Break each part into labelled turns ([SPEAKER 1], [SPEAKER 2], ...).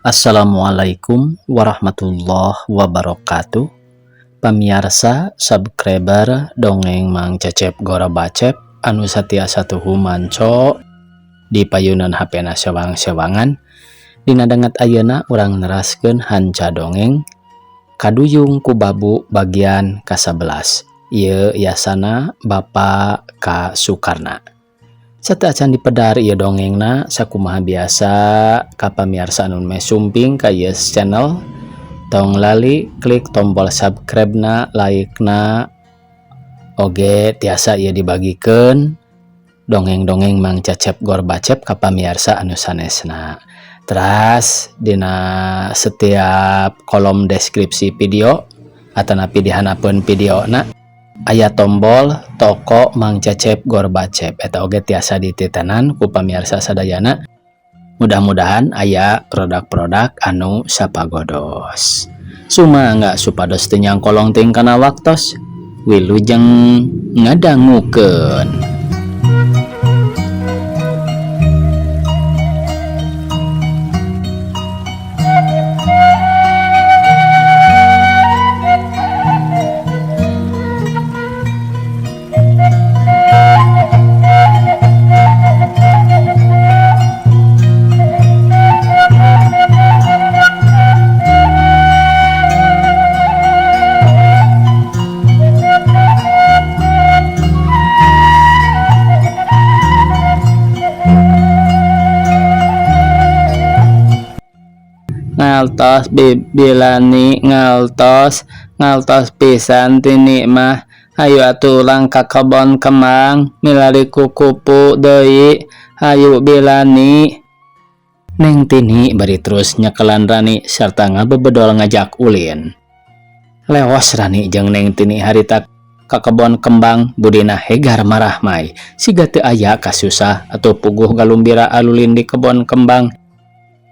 [SPEAKER 1] Assalamualaikum warahmatullahi wabarakatuh. Pamiarsa subscriber dongeng Mang Cecep Gorobacep anu satiasa tuhu manco di payunan HP na sewang-sewangan. Dina danget ayeuna urang neraskeun hanca dongeng Kaduyung ku Babu bagian ka-11. Ieu yasana Bapak K. Sukarna. Sateuacan dipedar ieu dongengna, sakumaha biasa ka pamiarsa anu meh sumping ka ieu channel, tong lali klik tombol subscribe na, like na, oge tiasa ieu dibagikeun dongeng-dongeng Mang Cecep Gorbacep ka pamiarsa anu sanesna. Teras dina setiap kolom deskripsi video atanapi dihanapeun videona aya tombol toko Mang Cecep Gorbacep, eta oge tiasa dititenan ku pamiarsa sadayana. Mudah-mudahan aya produk-produk anu sapagodos. Sumangga supados teu nyangkolong teuing kana waktos. Wilujeng ngadangukeun. Ngaltos Bilani, ngaltos ngaltos pisan Tini mah. Hayu atuh urang ka kebon kembang milari kukupu deui, hayu Bilani. Neng Tini bari terus nyekelan Rani serta ngabebedol ngajak ulin. Leos Rani jeung Neng Tini harita ka kebon kembang, budina hegar marahmai siga teu aya kasusah atau puguh galumbira alulin di kebon kembang.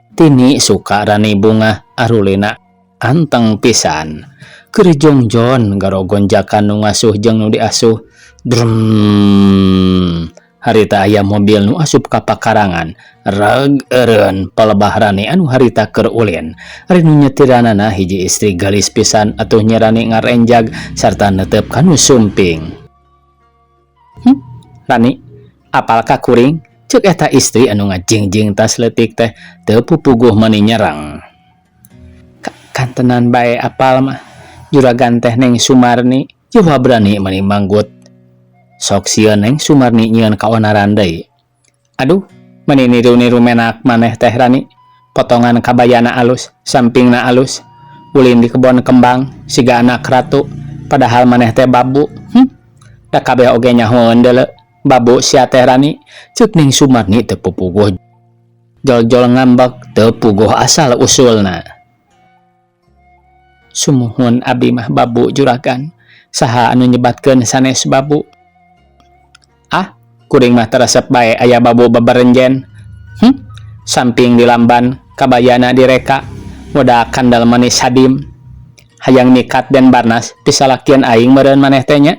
[SPEAKER 1] Tini suka, Rani bungah, arulina anteng pisan. Keur jongjon garogonjakan nu ngasuh jeung nu diasuh. Drum, harita aya mobil nu asup ka pakarangan. Reg eureun palebah Rani anu harita keur ulin. Ari nu nyetiranana hiji istri galis pisan atuh nya. Rani ngarenjag sarta netep ka nu sumping. Rani, apal ka kuring?" cek eta istri anu ngajingjing tas leutik teh teu pupuguh meuni nyerang. "Kantenan bae apal mah, juragan teh Neng Sumarni," jawab Rani meuni manggut. Sok sieun Neng Sumarni nyieun kaonaran deui. "Aduh, meuni niru-niru menak maneh teh, Rani. Potongan kabayana alus, sampingna alus, ulin di kebon kembang siga anak ratu, padahal maneh teh babu. Da kabeh oge nyahoeun deuleu babu sia teh, Rani," cek Neng Sumarni teu pupuguh jol-jol ngambek teu puguh asal usulna. "Sumuhun, abdi mah babu, juragan. Saha anu nyebatkeun sanes babu?" "Ah, kuring mah teresep bae aya babu babarenjen. Samping dilamban, kabayana direka, wedak kandal manis hadim. Hayang mikat Den Barnas pisalakian aing meureun maneh teh nya?"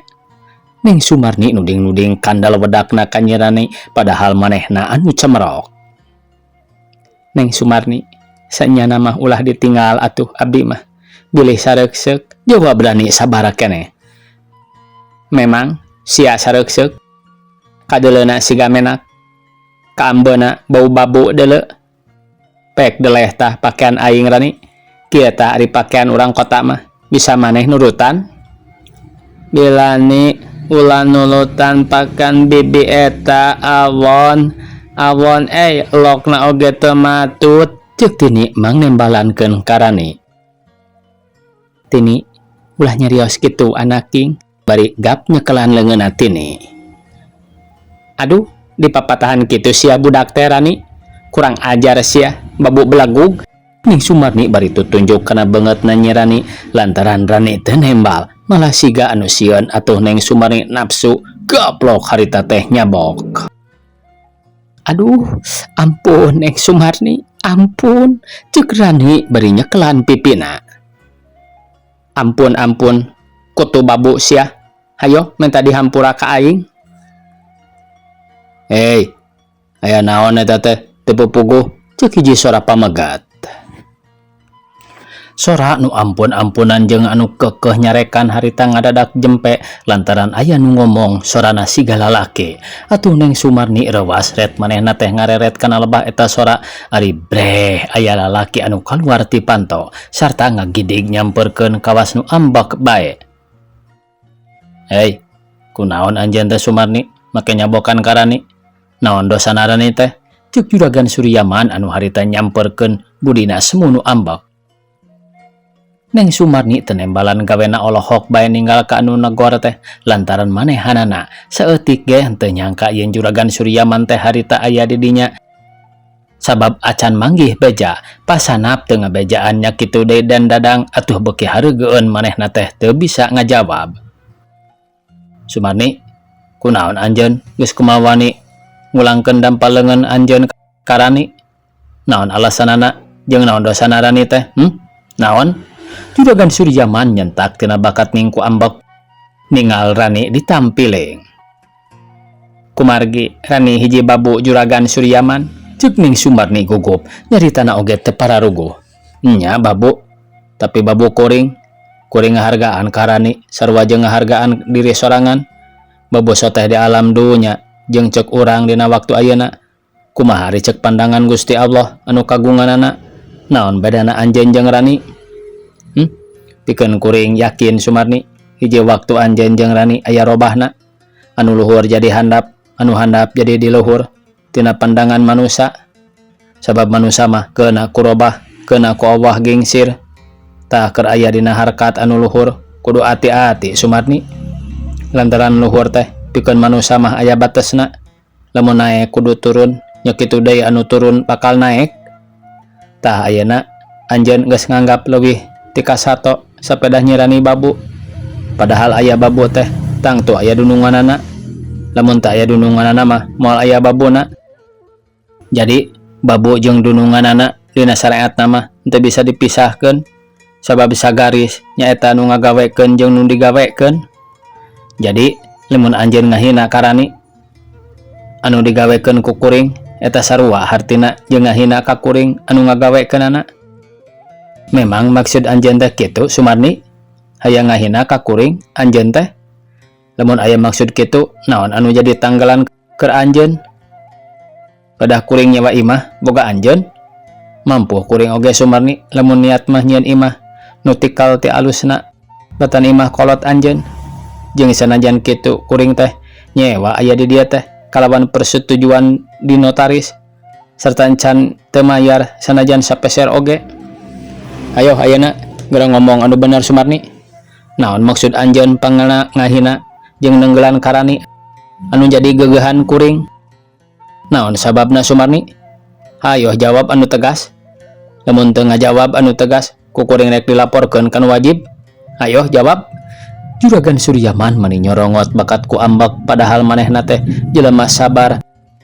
[SPEAKER 1] Neng Sumarni nuding-nuding kandal wedakna ka Nyi Rani, padahal manehna anu cemerok. "Neng Sumarni, sanyana mah ulah ditinggal atuh abdi mah. Bilih sareukseuk," jawab Rani sabara keneh. "Memang sia sareukseuk. Kadeuleuna siga menak. Kaambeuna bau babu deuleu. Pek deleh tah pakaian aing, Rani. Kieu tah ari pakaian urang kota mah. Bisa maneh nurutan?" "Bilani, ulah nulutan pakan bibi eta, awon awon lokna oge teu matut," cek Tini mang nembalankeun ka Rani. "Tini, ulah nyarios kitu anaking," bari gap nyekelan leungeunna Tini. "Aduh, dipapatahan kitu sia budak teh, Rani. Kurang ajar sia, babu belagug," Ning Sumarni bari tutunjuk kana beungeutna Nyi Rani lantaran Rani teu nembal, malah siga anu sieun atuh Neng Sumarni nafsu gaplok harita teh nyabok. "Aduh, ampun Neng Sumarni, ampun," cek Rani bari nyekelan pipina. "Ampun ampun, kutu babu sia. Hayo minta dihampura ka aing." "Hei, aya naon eta teh teu pupuguh?" cek hiji sora pamegat. Sora nu ampun-ampunan jeung anu keukeuh nyarekan harita ngadadak jempe lantaran aya nu ngomong sorana siga lalaki. Atuh Neng Sumarni reuwas ret manehna teh ngareret kana lebah eta sora ari breh aya lalaki anu kaluar ti panto sarta ngagidig nyamperkeun kawas nu ambek bae. Hei, kunaon anjeun teh Sumarni make nyabokan ka Rani? Naon dosana Rani teh? Ceuk Juragan Suryaman anu harita nyamperkeun budina semu nu ambek. Neng Sumarni teu nembalan gawena olohok bae ninggal ka anu negor teh lantaran manehanana saeutik ge henteu nyangka yen Juragan Suryaman teh harita aya di dinya. Sabab acan manggih beja, pasanap teu ngabejaan nya kitu deui Den Dadang atuh beuki hareugeun manehna teh teu bisa ngajawab. Sumarni, kunaon anjeun geus kumaha wani ngulangkeun dampal leungeun anjeun ka Rani? Naon alasanana jeung naon dosana Rani teh? Naon? Juragan Suryaman nyentak tina bakat mingku ambek ningal Rani ditampiling. Kumargi Rani hiji babu Juragan Suryaman, ceuk Ning Sumarni gugup nyaritana oge teu pararuguh. Nya babu, tapi babu kuring, kuring ngahargaan ka Rani sarua jeung ngahargaan diri sorangan. Babu soteh di alam dunya jeung ceuk urang dina waktu ayeuna. Kumaha ari ceuk pandangan Gusti Allah anu kagunganana? Naon bedana anjeun jeung Rani? Pikeun kuring yakin Sumarni, hiji waktu anjeun jeung Rani aya robahna. Anu luhur jadi handap, anu handap jadi di luhur tina pandangan manusa. Sabab manusa mah keuna ku robah, keuna ku Allah gingsir. Tah keur aya dina harkat anu luhur, kudu ati-ati Sumarni. Lantaran luhur teh pikeun manusa mah aya batesna. Lamun naek kudu turun, nya kitu deui anu turun bakal naek. Tah ayeuna anjeun geus nganggap leuwih ti kasato sapedah nyi Rani babu. Padahal aya babu teh tangtu aya dununganana. Lamun teu aya dununganana mah moal aya babuna. Jadi babu jeung dununganana dina syariatna mah teu bisa dipisahkeun sabab sagaris nyaeta nu ngagawekeun jeung nu digawekeun. Jadi lamun anjeun ngahina ka Rani anu digawekeun ku kuring eta sarua hartina jeung ngahina ka kuring anu ngagawekeunana. Memang maksud anjeun teh kitu Sumarni? Hayang ngahina ka kuring anjeun teh? Lamun aya maksud kitu naon anu jadi tanggalan keur anjeun? Pedah kuring nyewa imah boga anjeun? Mampu kuring oge Sumarni lamun niat mah nyieun imah nu tikal ti alusna batan imah kolot anjeun. Jeung sanajan kitu kuring teh nyewa aya di dieu teh kalawan persetujuan di notaris serta encan teu mayar sanajan sapeser oge. Ayo ayeuna geura ngomong anu bener Sumarni. Naon maksud anjeun pangena ngahina jeung nenggelan ka Rani anu jadi geugeuhan kuring? Naon sababna Sumarni? Hayoh jawab anu tegas. Lamun teu ngajawab anu tegas, ku kuring rek dilaporkeun ka nu wajib. Hayoh jawab. Juragan Suryaman mani nyorongot bakat ku ambek padahal manehna teh jelema sabar.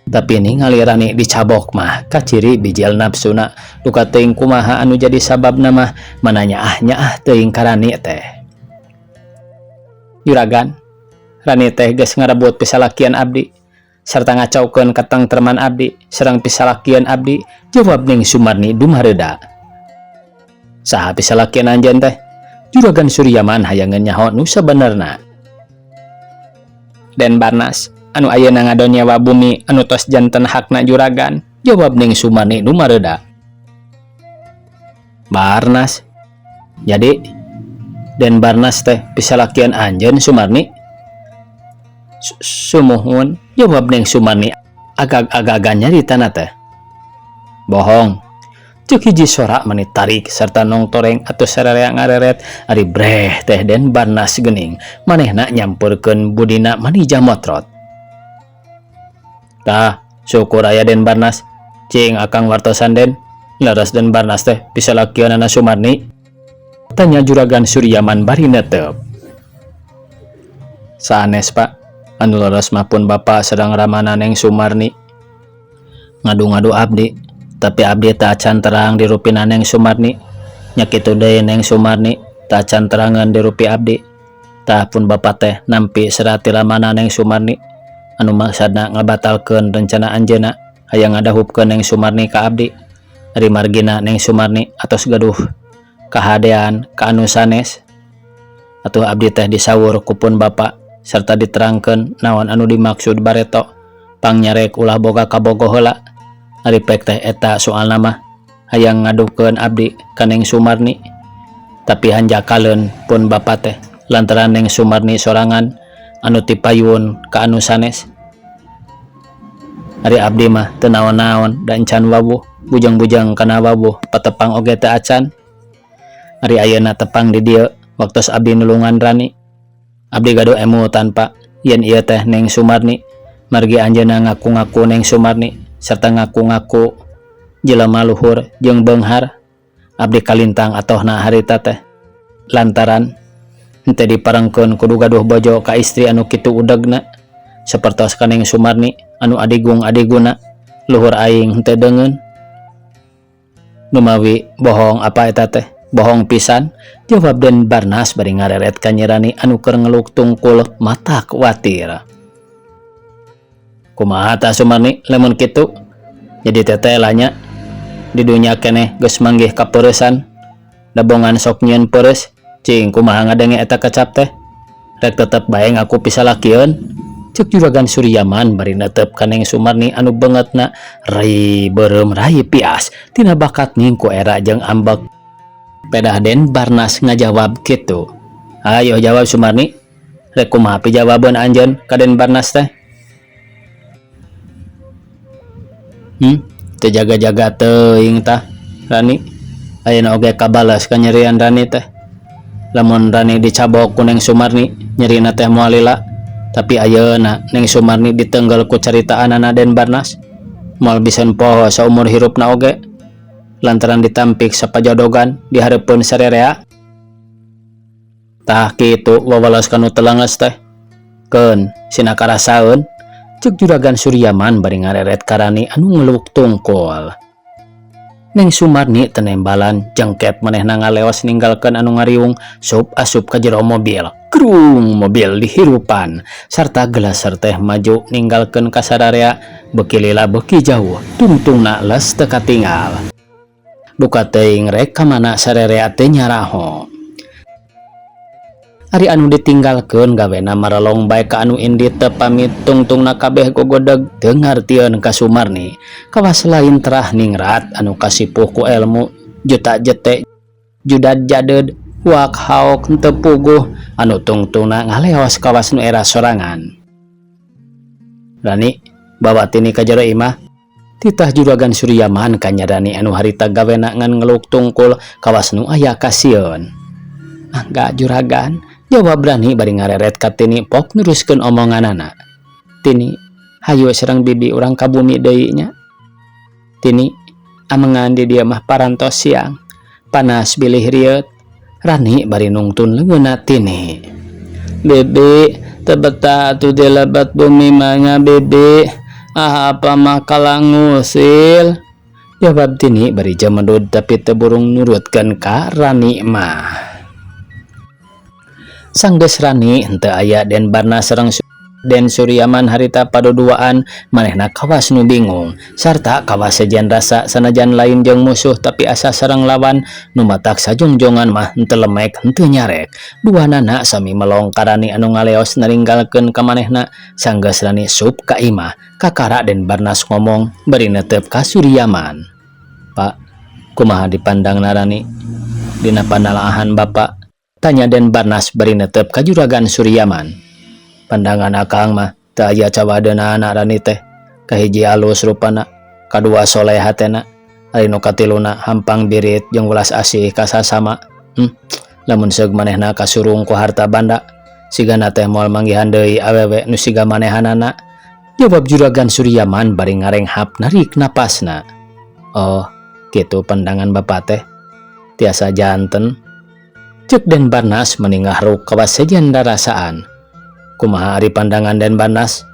[SPEAKER 1] Tapi ningali Rani dicabok mah kaciri bijil nafsuna duka teuing kumaha anu jadi sababna mah mana nyaah-nyaah teuing ka Rani teh. Juragan, Rani teh geus ngarebut pisalakian abdi sarta ngacaukeun katengtreman abdi sareng pisalakian abdi, jawab Ning Sumarni dumareuda. Saha pisalakian anjeun teh? Juragan Suryaman hayangeun nyaho nu sabenerna. Den Barnas anu ayeuna ngadon nyewa bumi anu tos janten hakna juragan, jawab Ning Sumarni dumareuda. Barnas. Jadi Den Barnas teh pisalakian anjeun Sumarni? Sumuhun, jawab Neng Sumarni agag-agagan nyaritana teh. Bohong. Ceuk hiji sora mani tarik serta nongtoreng atau sararea ngareret ari breh teh Den Barnas geuning manehna nyamperkeun budina mani jamotrot. Tah, syukur aya Den Barnas. Cing akang wartosan Den, laras Den Barnas teh pisalakianana Sumarni? Tanya Juragan Suryaman bari netep. Sanes Pak, anu leres mah pun Bapak sedang ramana Neng Sumarni. Ngadu-ngadu abdi, tapi abdi teu acan terang dirupina Neng Sumarni. Nya kitu deui Neng Sumarni, teu acan terangan dirupi abdi. Tah pun Bapak teh nampi serat ti ramana Neng Sumarni anu maksudna ngabatalkeun rencana anjeunna hayang ngadahupkeun Neng Sumarni ka abdi. Ari margina Neng Sumarni atos gaduh Kahadean ka anu sanes. Atuh abdi teh disawur ku pun bapa serta diterangkeun naon anu dimaksud bareto pangnyarek ulah boga kabogoh heula. Ari pek teh eta soalna mah hayang ngadukeun abdi ka Neng Sumarni. Tapi hanjakaleun pun bapa teh lantaran Neng Sumarni sorangan anu tipayun ka anu sanes. Ari abdi mah teu naon-naon da encan wawuh, bujang-bujang kana wawuh patepang oge teu acan. Ari ayeuna tepang di dieu waktos abdi nulungan Rani. Abdi gaduh emutan Pak yen ieu teh Neng Sumarni margi anjeunna ngaku-ngaku Neng Sumarni serta ngaku-ngaku jelema luhur jeung beunghar. Abdi kalintang atohna harita teh lantaran henteu diparengkeun kudu gaduh bojo ka istri anu kitu udegna sapertos ka Neng Sumarni anu adigung adiguna luhur aing henteu deungeun. Numawi bohong apa eta teh bohong pisan, jawab Den Barnas bari ngareret ka Nyi Rani anu keur ngeluk tungkul matak watir. Kumaha tah Sumarni lamun kitu jadi teteh lah nya di dunya keneh geus manggih kapeuresan dabongan sok nyieun peureus cing kumaha ngadenge eta kecap teh rek tetep bae ngaku pisalakieun cek Juragan Suryaman bari netep ka Neng Sumarni anu beungeutna rai beureum rai pias tina bakat ningku era jeung ambek. Pedah Den Barnas ngajawab kitu. Ayo jawab Sumarni, rek kumaha pijawabeun anjeun ka Den Barnas teh? Teu jaga-jaga teuing tah Rani. Ayeuna oge kabales kanyerian Rani teh. Lamun Rani dicabok ku Neng Sumarni, nyerina teh moal lila. Tapi ayeuna Neng Sumarni ditenggel ku caritaanana Den Barnas. Moal bisa poho saumur hirupna oge. Lantaran ditampik sapajodogan di hareupeun sarerea. Tah kitu wawalas kanu telenges teh. Keun sina karasaeun cek Juragan Suryaman bari ngareret ka Rani anu ngeluk tungkul. Neng Sumarni tenembalan jengket manehna ngaleos ninggalkeun anu ngariung sup asup ka jero mobil. Grung mobil dihirupan sarta gelaser teh maju ninggalkeun ka sararea beuki lila beuki jauh tungtungna les teu katingal. Duka teuing rek ka mana sarerea teh nyaraho. Ari anu ditinggalkeun gawena marelong bae ka anu indit teu pamit tungtungna kabeh gogodeg teu ngartieun ka Sumarni. Kawas lain terah ningrat anu kasipuh ku elmu juta jete judad jadeud wak haok henteu puguh anu tungtungna ngaleos kawas nu era sorangan. Rani bawa Tini ka jero imah. Titah Juragan Suryaman ka Nya Rani anu harita gawena ngan ngeluk tungkul kawas nu aya kasieun. Mangga Juragan, jawab Rani bari ngareret ka Tini pok neruskeun omonganana. Tini, hayu sareng bibi urang ka bumi deui nya. Tini, amengan di dieu mah parantos siang. Panas bilih rieut. Rani bari nungtun leungeunna Tini. Bibi, teu betah atuh di lebet bumi mah nya bibi. Ah apa mah kalah ngusil. Jawab Tini bari jemedud tapi teu burung nurutkeun ka Rani mah. Sanggeus Rani henteu aya Den Barnas sareng Den Suryaman harita paduduaan manehna kawas nu bingung sarta kawas sejen rasa sanajan lain jeung musuh tapi asa sareng lawan nu matak sajongjongan mah henteu lemek henteu nyarek. Duanana sami melong ka Rani anu ngaleos naringgalkeun ka manehna. Sanggeus Rani sup ka imah kakara Den Barnas ngomong bari netep ka Suryaman. Pak, kumaha dipandangna Rani dina panalaahan Bapak? Tanya Den Barnas bari netep ka Juragan Suryaman. Pandangan akang mah teu aya cawadeunana Rani teh. Kahiji alus rupana, kadua soleh hatena, ari nu katiluna hampang birit jeung welas asih ka sasama. Lamun seug manehna kasurung ku harta banda, sigana teh moal manggihan deui awewe nu siga manehanana. Jawab Juragan Suryaman bari ngarenghap narik napasna. Oh, kitu pandangan Bapak teh. Tiasa janten. Cek Den Barnas meningah ruk kawas sejen darasaan. Kumaha ari pandangan Den Barnas?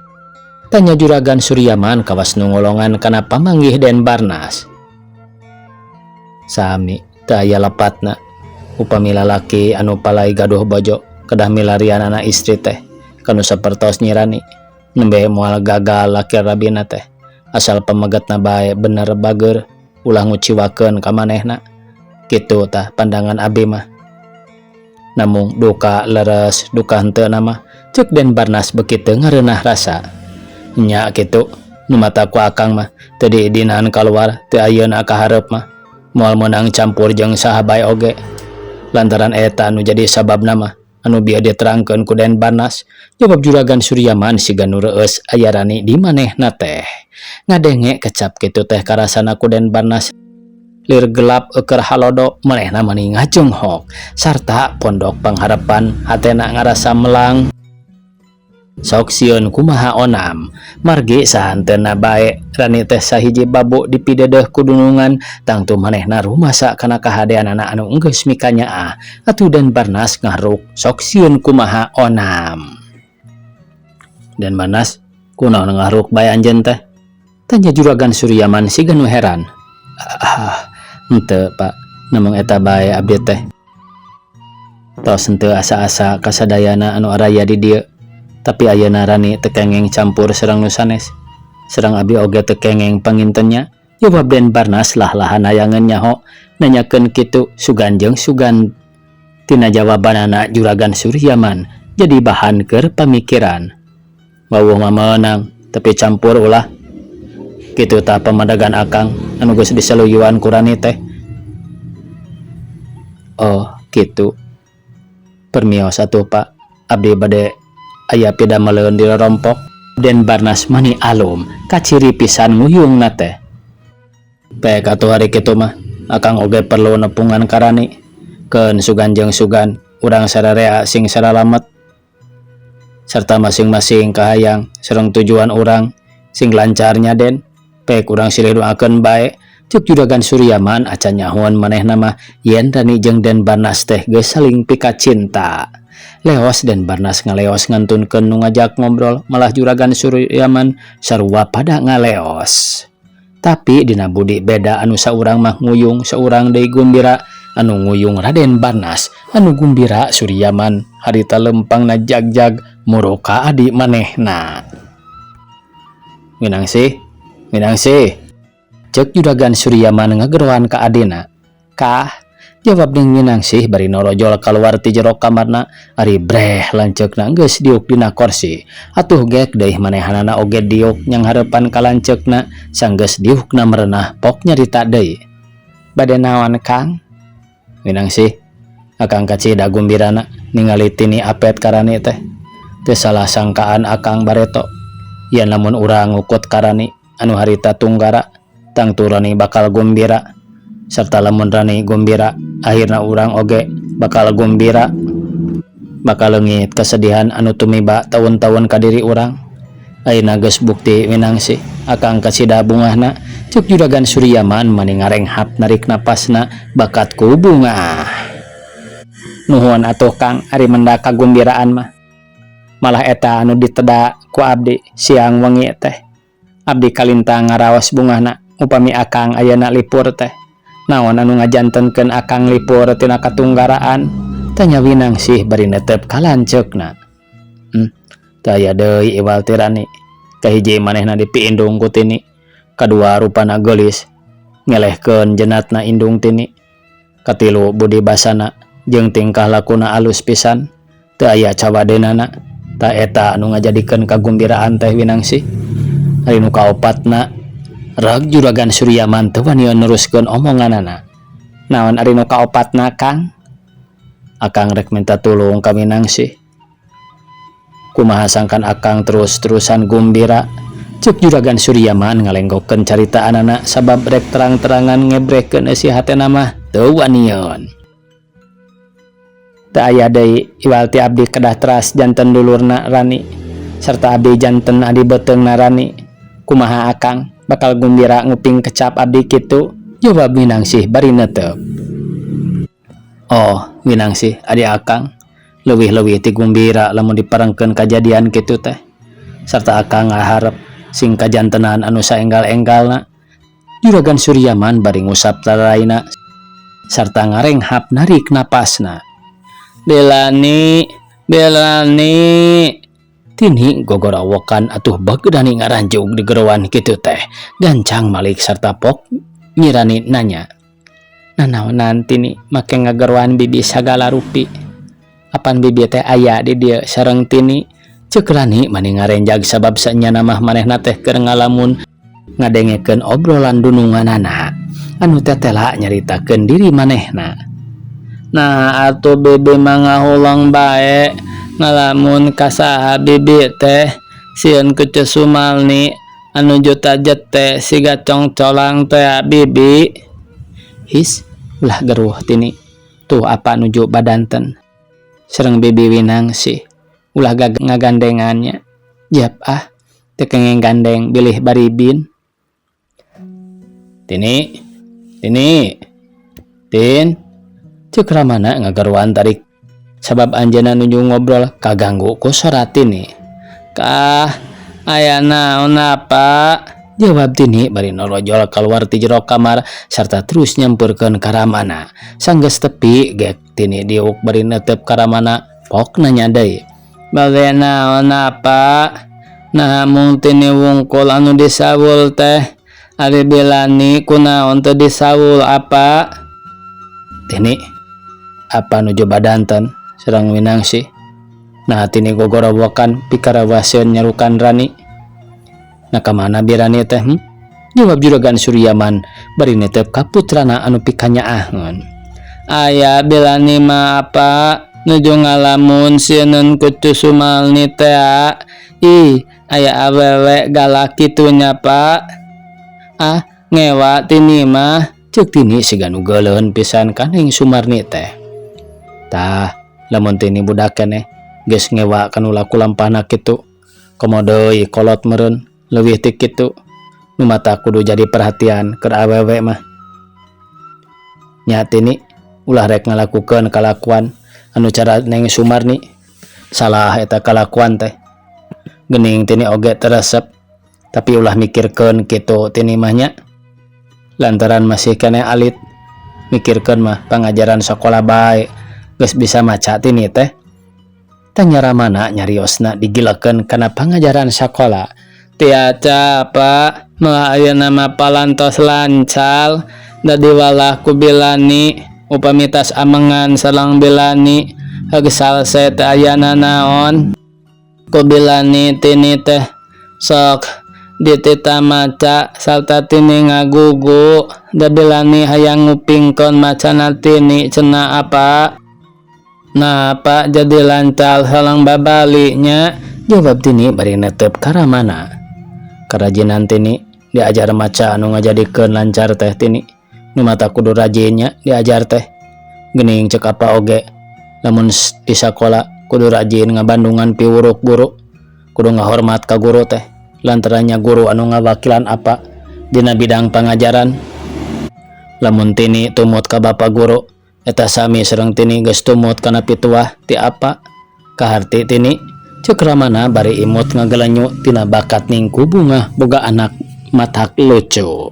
[SPEAKER 1] Tanya Juragan Suryaman kawas nu ngolongan kana pamanggih Den Barnas. Sami teu aya lepatna. Upami lalaki anu palai gaduh bojo kedah milarian anak istri teh kanu sapertos Nyi Rani nembe moal gagal laki rabina teh asal pamegetna bae bener bager ulah nguciwakeun ka manehna. Kitu tah pandangan abi mah. Namung duka leres duka henteu na mah ceuk Den Barnas beuki teu ngareunah rasa. Nya kitu, nu mata ku akang mah teu diidinan kaluar teu ayeuna ka hareup mah moal meunang campur jeung saha bae oge. Lantaran eta nu jadi sababna mah anu bieu diterangkeun ku Den Barnas, jawab Juragan Suryaman siga nu reueus aya Rani di manehna teh. Ngadenge kecap kitu teh karasana ku Den Barnas lir gelap eukeur halodo manehna mani ngajenghok sarta pondok pangharapan hatena ngarasa melang. Sok sieun kumaha onam, margi sahanteuna bae Rani teh sahiji babu dipidedeuh ku dunungan tangtu manehna rumasa kana kahadeanana anu enggeus mikanyaah atuh Den Barnas ngahruk sok sieun kumaha onam. Den Barnas, kunaon ngahruk bae anjeun teh? Tanya Juragan Suryaman siga nu heran. Ah, henteu Pak, namung eta bae abdi teh. Tos henteu asa-asa kasadayana anu araya di dieu. Tapi ayeuna Rani teu kengeng campur sareng nu sanes. Sareng abdi oge teu kengeng panginten nya, jawab Den Barnas lah-lahan hayangeun nyaho nanyakeun kitu sugan jeung sugan tina jawabanana Juragan Suryaman jadi bahan keur pamikiran. Wawuh mah meunang, tapi campur ulah. Kitu tah pamadegan akang anu geus disaluyuan ku Rani teh. Oh, kitu. Permios atuh Pak, abdi bade aya pidameleun di rorompok. Den Barnas mani alum, kaciri pisan nguyungna teh. Pek atuh ari kitu mah, akang oge perlu nepungan ka Rani. Keun sugan jeung sugan, urang sararea sing saralamet. Serta masing-masing kahayang sareng tujuan urang sing lancar nya Den. Pek urang silih doakeun bae, ceuk Juragan Suryaman acan nyahoan manehna mah yen Rani jeung Den Barnas teh geus saling pikacinta. Leos Den Barnas ngaleos ngantunkeun nu ngajak ngobrol malah Juragan Suryaman sarua pada ngaleos. Tapi dina budi beda anu saurang mah nguyung saurang deui gumbira, anu nguyung Raden Barnas, anu gumbira Suryaman harita lempangna jagjag muruk ka adi manehna. Minangsih, Minangsih, ceuk Juragan Suryaman ngageroan ka adina. Kah, jawab Ning Minangsih bari norojol kaluar ti jero kamarna ari breh lanceukna geus diuk dina korsi. Atuh gek deui manehanana oge diuk nyanghareupan ka lanceukna sanggeus diukna merenah pok nyarita deui. Bade naon Kang? Minangsih, akang kacida gumbirana ningali Tini apet ka Rani teh. Teu salah sangkaan akang bareto. Yen lamun urang ngukut ka Rani anu harita tunggara, tangtu Rani bakal gumbira. Serta lamun Rani gumbira, akhirna urang oge bakal gumbira. Bakal leungit kesedihan anu tumiba taun-taun ka diri urang. Ayeuna geus bukti Minangsih, akang kacida bungahna, ceuk Juragan Suryaman mani ngarenghap narik napasna bakat ku bungah. Nuhun atuh Kang ari mendak kagumbiraan mah. Malah eta anu diteda ku abdi siang wengi teh. Abdi kalintang ngaraos bungahna upami akang ayeuna lipur teh. Naon anu ngajantenkeun akang lipur tina katunggaraan? Tanya Winangsih bari netep ka lanceukna. Teu aya deui iwal ti Rani. Kahiji manehna dipiindung ku Tini, kadua rupana geulis ngelehkeun jenatna indung Tini, katilu budi basana jeung tingkah lakuna alus pisan teu aya cawadeunana. Tah eta anu ngajadikeun kagumbiraan teh Winangsih. Ari nu kaopatna reg Juragan Suryaman teu wani neruskeun omonganana. Naon ari nu kaopatna Kang? Akang rek minta tulung ka Minangsih. Kumaha sangkan akang terus-terusan gumbira? Ceuk Juragan Suryaman ngalenggokeun caritaanana sabab rek terang-terangan ngebrekeun eusi hatena mah teu wanian. Teu aya deui iwal ti abdi kedah teras janten dulurna Rani serta abdi janten adi beuteungna Rani. Kumaha akang bakal gumbira nguping kecap abdi kitu? Jawab Minangsih bari netep. Oh, Minangsih adi akang leuwih-leuwih ti gumbira lamun diparengkeun kajadian kitu teh. Serta akang ngaharep sing kajantenan anu saenggal-enggalna. Juragan Suryaman bari ngusap lalaina sarta ngarenghap narik napasna. Belani, Belani. Tini gogorowokan atuh bagdani ngaranjug di geroan kitu teh. Gancang malik sarta pok nyirani nanya. Nanaonan Tini make ngageroan bibi sagala rupi. Apan bibi teh aya di dieu sareng Tini. Ceuk Rani mani ngarenjag sabab sanyana mah manehna teh keur ngalamun ngadengekeun obrolan dununganana anu tetela nyaritakeun diri manehna. Nah atuh bibi mah ngahuleng bae ngalamun ka saha bibi teh sieun ku Ceu Sumarni anu juta jete siga congcolang tea bibi. His ulah geruh Tini tuh apa nuju badanten sareng bibi Winangsih ulah ngagandengan nya jap ah teu kenging gandeng bilih baribin. Tini Tini Tin ceuk Ramana ngagaruan tarik sabab anjeunna nuju ngobrol kaganggu ku sora Tini. Kah aya naon apa? Jawab Tini bari norojol kaluar ti jero kamar sarta terus nyampeurkeun ka Ramana. Sanggeus tepi gek Tini diuk bari neuteup ka Ramana pok nanya deui. Bade naon apa? Naha mung Tini wungkul anu disawul teh ari Bilani kunaon teu disawul apa? Tini apa nuju badanten sareng Winangsih. Naha Tini gogorowokan pikarawaseun nyarukan Rani. Nah kamana bi Rani teh hm? Jawab Juragan Suryaman bari netep ka putrana anu pikanyaaheun. Aya Bilani mah apa nuju ngalamun sieun ku Cu Sumarni tea. Ih aya awewe galak kitu nya Pak. Ah ngewa Tini mah ceuk Tini siga nu geuleuheun pisan ka Neng Sumarni teh. Tah lamun Tini budak keneh geus ngewa kanu laku lampahna kitu komo deui kolot meureun leuwih ti kitu nu mata kudu jadi perhatian keur awewe mah. Nya Tini ulah rek ngalakukeun kalakuan anu cara Neng Sumarni salah eta kalakuan teh. Geuning Tini oge teu resep tapi ulah mikirkeun kitu Tini mah nya. Lantaran masih keneh alit mikirkeun mah pangajaran sakola bae geus bisa maca Tini teh. Tanya Ramana nyariosna digilekeun kana pangajaran sakola. Tiaca Pak moal ayeuna mah palantos lancal da diwalah ku Bilani upami tas amengan sareng Bilani heug salse teu aya nanaon. Ku Bilani Tini teh sok ditita maca sarta Tini ngagugu da Bilani hayang ngupingkeun macana Tini cenah apa. Nah Pak jadi lancal sareng babali nya jawab Tini bari netep ka Ramana. Karajinan Tini diajar maca anu ngajadikeun lancar teh Tini nu mata kudu rajin nya diajar teh. Geuning ceuk apa oge lamun di sakola kudu rajin ngabandungan piwuruk guru kudu ngahormat ka guru teh lantaran nya guru anu ngawakilan apa dina bidang pangajaran. Lamun Tini tumut ka bapa guru eta sami sareng Tini geus tumut kana pituah ti apa kaharti Tini ceuk Ramana bari imut ngagelenyu tina bakat ningku bungah boga anak matak lucu.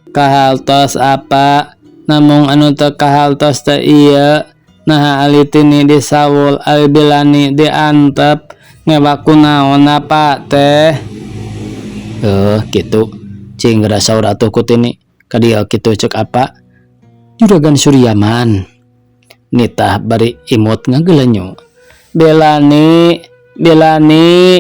[SPEAKER 1] Kahaltos apa namung anu teu kahaltos teh ieu naha ali Tini disawul ali Bilani diantep ngewa kunaon apa teh. Kitu cing geura saur atuh ku Tini ka dieu kitu ceuk apa Juragan Suryaman nitah bari imut ngagelenyu. Bilani Bilani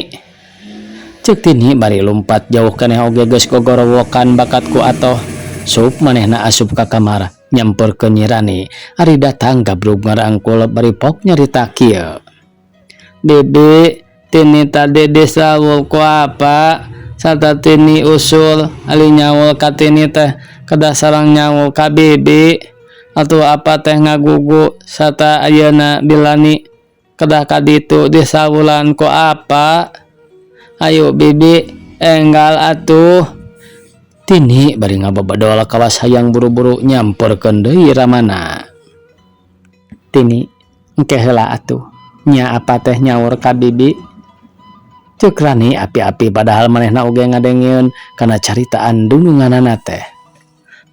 [SPEAKER 1] ceuk Tini bari lumpat jauh keneh oge geus gogorowokan bakat ku atoh sup manehna asup ka kamar nyamperkeun Nyi Rani ari datang gabrug ngarangkul bari pok nyarita kieu. Bibi Tini tadi disawul ku apa sarta Tini usul ali nyaul ka Tini teh kedah sareng nyaul ka bibi atuh apa teh ngagugu sarta ayeuna Bilani kedah ka ditu disawulan ku apa ayo bibi enggal atuh. Tini bari ngababadol kawas hayang buru-buru nyamperkeun deui Ramana. Tini engke heula atuh nya apa teh nyaur ka bibi ceuk Rani api-api padahal manehna oge ngadengeun kana caritaan dununganana teh.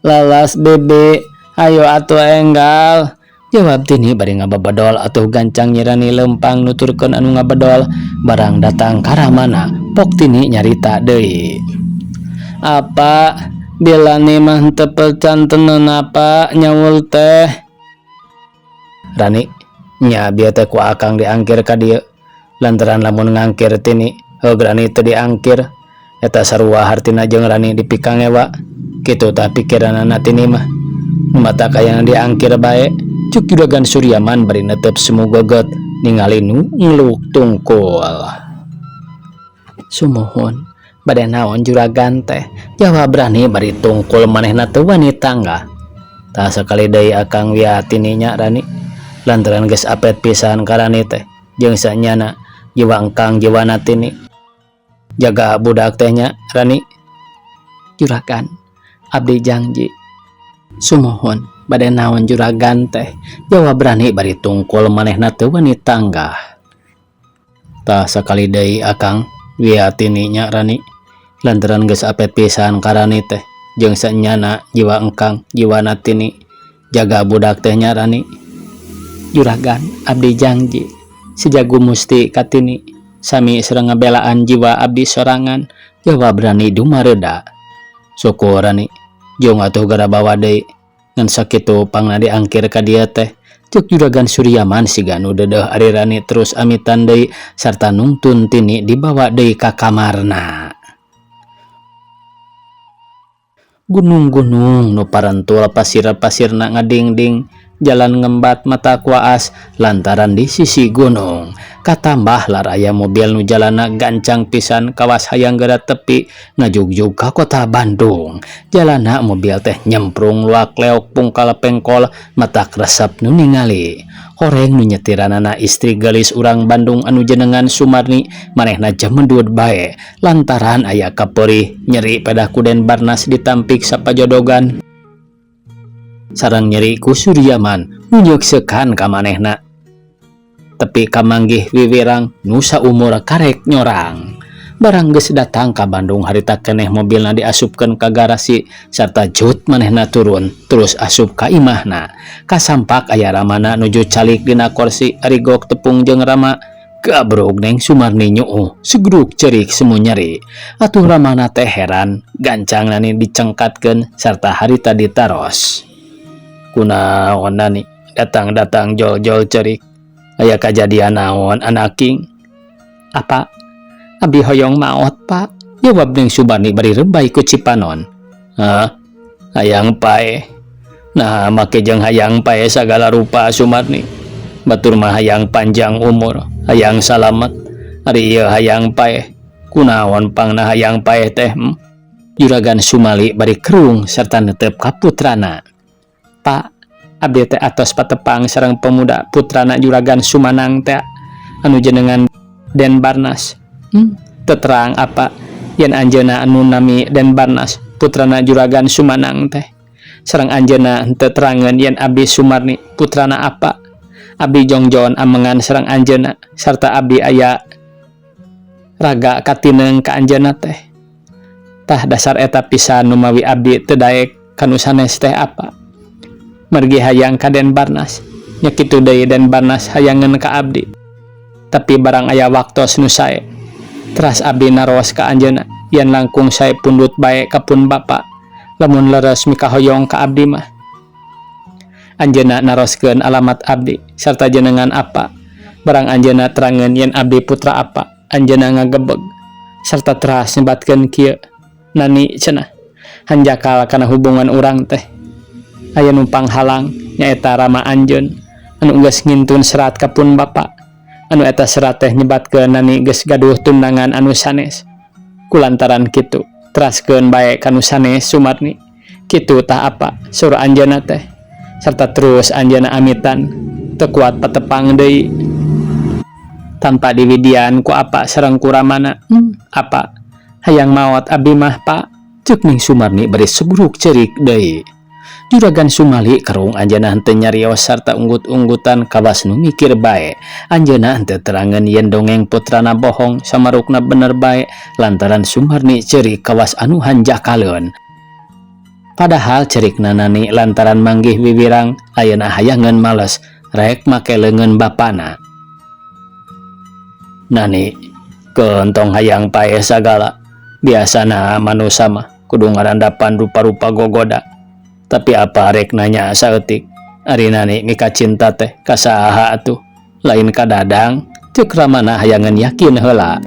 [SPEAKER 1] Lalas bibi ayo atuh enggal jawab Tini bari ngababadol atuh gancang Nyi Rani leumpang nuturkeun anu ngabedol barang datang ka Ramana pok Tini nyarita deui. Apa Bilani mah henteu percantenan apa nyaul teh. Rani, nya bieu teh ku akang diangkir ka dieu. Lantaran lamun ngangkir tini, heug Rani teu diangkir. Eta sarua hartina jeung Rani dipikangewa. Kitu tah pikiranana tini mah. Nu matak hayang diangkir bae, cuk Juragan Suryaman bari netep semu geget ningali nu ngeluk tungkul. Sumuhun, bade naon juragan teh? Jawab Rani bari tungkul manehna teu wani tanggah. Tah sakali deui akang wia tini nya Rani. Lantaran geus apet pisan ka Rani teh jeung sanyana jiwa engkang jiwana tini. Jaga budak teh nya Rani. Juragan, abdi jangji. Sumuhun, bade naon juragan teh? Jawab Rani bari tungkul manehna teu wani tanggah. Tah sakali deui akang wia tini nya Rani. Lantaran geus apet pisan ka Rani teh jeung sanyana jiwa engkang jiwana tini. Jaga budak teh nya Rani. Juragan, abdi jangji. Sijagu musti ka Tini sami sareng ngabelaan jiwa abdi sorangan, jawab Rani dumareuda. Syukur Rani, jung atuh geura bawa deui. Ngan sakitu pangna diangkir ka dieu teh, cek Juragan Suryaman siga nu deudeuh ari Rani terus amitan deui sarta nungtun Tini dibawa deui ka kamarna. Gunung-gunung nu parentul pasir-pasirna ngadingding, jalan ngembat mata kuaas lantaran di sisi gunung. Katambah laraya mobil nu jalanna gancang pisan kawas hayang geura tepi ngajugjug ka kota Bandung. Jalanna mobil teh nyemprung luak leok pungkal pengkol matak resep nu ningali. Horeng nu nyetiranana istri geulis urang Bandung anu jenengan Sumarni manehna jemedud bae lantaran aya kapeurih nyeri pedah ku Den Barnas ditampik sapajodogan. Sareng nyeri ku Suryaman nu nyeuksekan ka manehna. Tepi kamanggih wiwirang nu saumur karek nyorang. Barang geus datang ka Bandung harita keneh mobilna diasupkeun ka garasi sarta jut manehna turun terus asup ka imahna. Kasampak aya ramana nuju calik dina korsi ari gok tepung jeung Rama. Gabrug Neng Sumarni nyuuh segruk cerik semu nyeri. Atuh ramana teh heran gancang nani dicengkatkeun sarta harita ditaros. Kunaon nani datang-datang jol-jol cerik. Aya kajadian naon anaking? Apa? Abi hoyong maot, Pak. Jawab Neng Sumarni bari rebay ku cipanon. Hah? Hayang paeh. Nah, make jeung hayang paeh sagala rupa Sumarni. Batur mah hayang panjang umur, hayang salamet. Ari ieu hayang paeh. Kunaon pangna hayang paeh teh? Juragan Sumali bari kerung serta netep ka putrana. Pak, abdi teh atos patepang sareng pemuda putrana Juragan Sumanang teh anu jenengan Den Barnas. Teterang apa yen anjeunna anu nami Den Barnas putrana Juragan Sumanang teh. Sareng anjeunna henteu terangeun yen abdi Sumarni putrana apa. Abdi jongjon amengan sareng anjeunna sarta abdi aya raga katineung ka anjeunna teh. Tah dasar eta pisan numawi abdi teu daek kanu sanes teh apa. Mergi hayang ka Den Barnas, nya kitu deui Den Barnas hayangeun ka abdi. Tapi barang aya waktos nu sae. Teras abdi naros ka anjeunna yen langkung sae pundut bae ka pun bapa lamun leres mikahoyong ka abdi mah. Anjeunna naroskeun alamat abdi sarta jenengan apa. Barang anjeunna terangeun yen abdi putra apa, anjeunna ngagebeg sarta teras nyebatkeun kieu. Nani cenah hanjakal kana hubungan urang teh. Aya nu panghalang nyaeta rama anjeun anu geus ngintun serat ka pun bapa. Anu eta serat teh nyebatkeun nani geus gaduh tundangan anu sanes. Kulantaran kitu teraskeun bae ka nu sanes Sumarni. Kitu tah apa saur anjeunna teh. Sarta terus anjeunna amitan teu kuat patepang deui. Tanpa diwidian ku apa sareng ku ramana. Apa hayang maot abdi mah Pak, ceuk Ning Sumarni bari segruk ceurik deui. Juragan Sumali kerung anjeunna henteu nyarios sarta unggut-unggutan kawas nu mikir bae. Anjeunna henteu terangeun yen dongeng putrana bohong samarukna bener bae lantaran Sumarni ceurik kawas anu hanjakaleun. Padahal cerikna nani lantaran manggih wiwirang ayeuna hayangeun males rek make leungeun bapana. Nani, kentong hayang paeh sagala. Biasana manusa mah Kudu ngarandapan rupa-rupa gogoda. Tapi apa rek nanya saeutik. Ari Nani mika cinta teh ka saha atuh? Lain ka Dadang? Ceuk Ramana hayangeun yakin heula.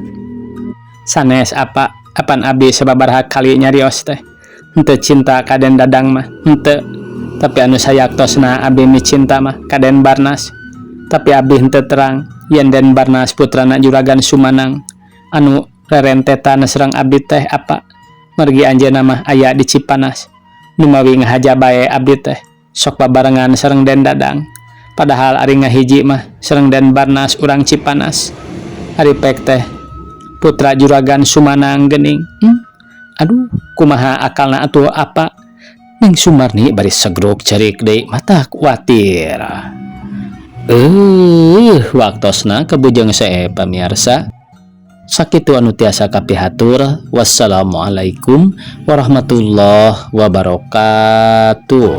[SPEAKER 1] Sanes apa, apan abdi sababaraha kali nyarios teh. Henteu cinta ka Den Dadang mah, henteu. Tapi anu sayaktosna abdi micinta mah ka Den Barnas. Tapi abdi henteu terang yen Den Barnas putrana Juragan Sumanang anu rerentetan sareng abdi teh apa. Margi anjeunna mah aya di Cipanas. Numawi ngahaja bae abdi teh sok babarengan sareng Den Dadang. Padahal ari ngahiji mah sareng Den Barnas urang Cipanas. Ari pek teh putra Juragan Sumanang geuning. Aduh, kumaha akalna atuh apa? Neng Sumarni bari segruk cerik deui matak kuatir. Waktosna kabujeng sae pamiarsa. Sakitu anu tiasa kapihatur. Wassalamualaikum warahmatullahi wabarakatuh.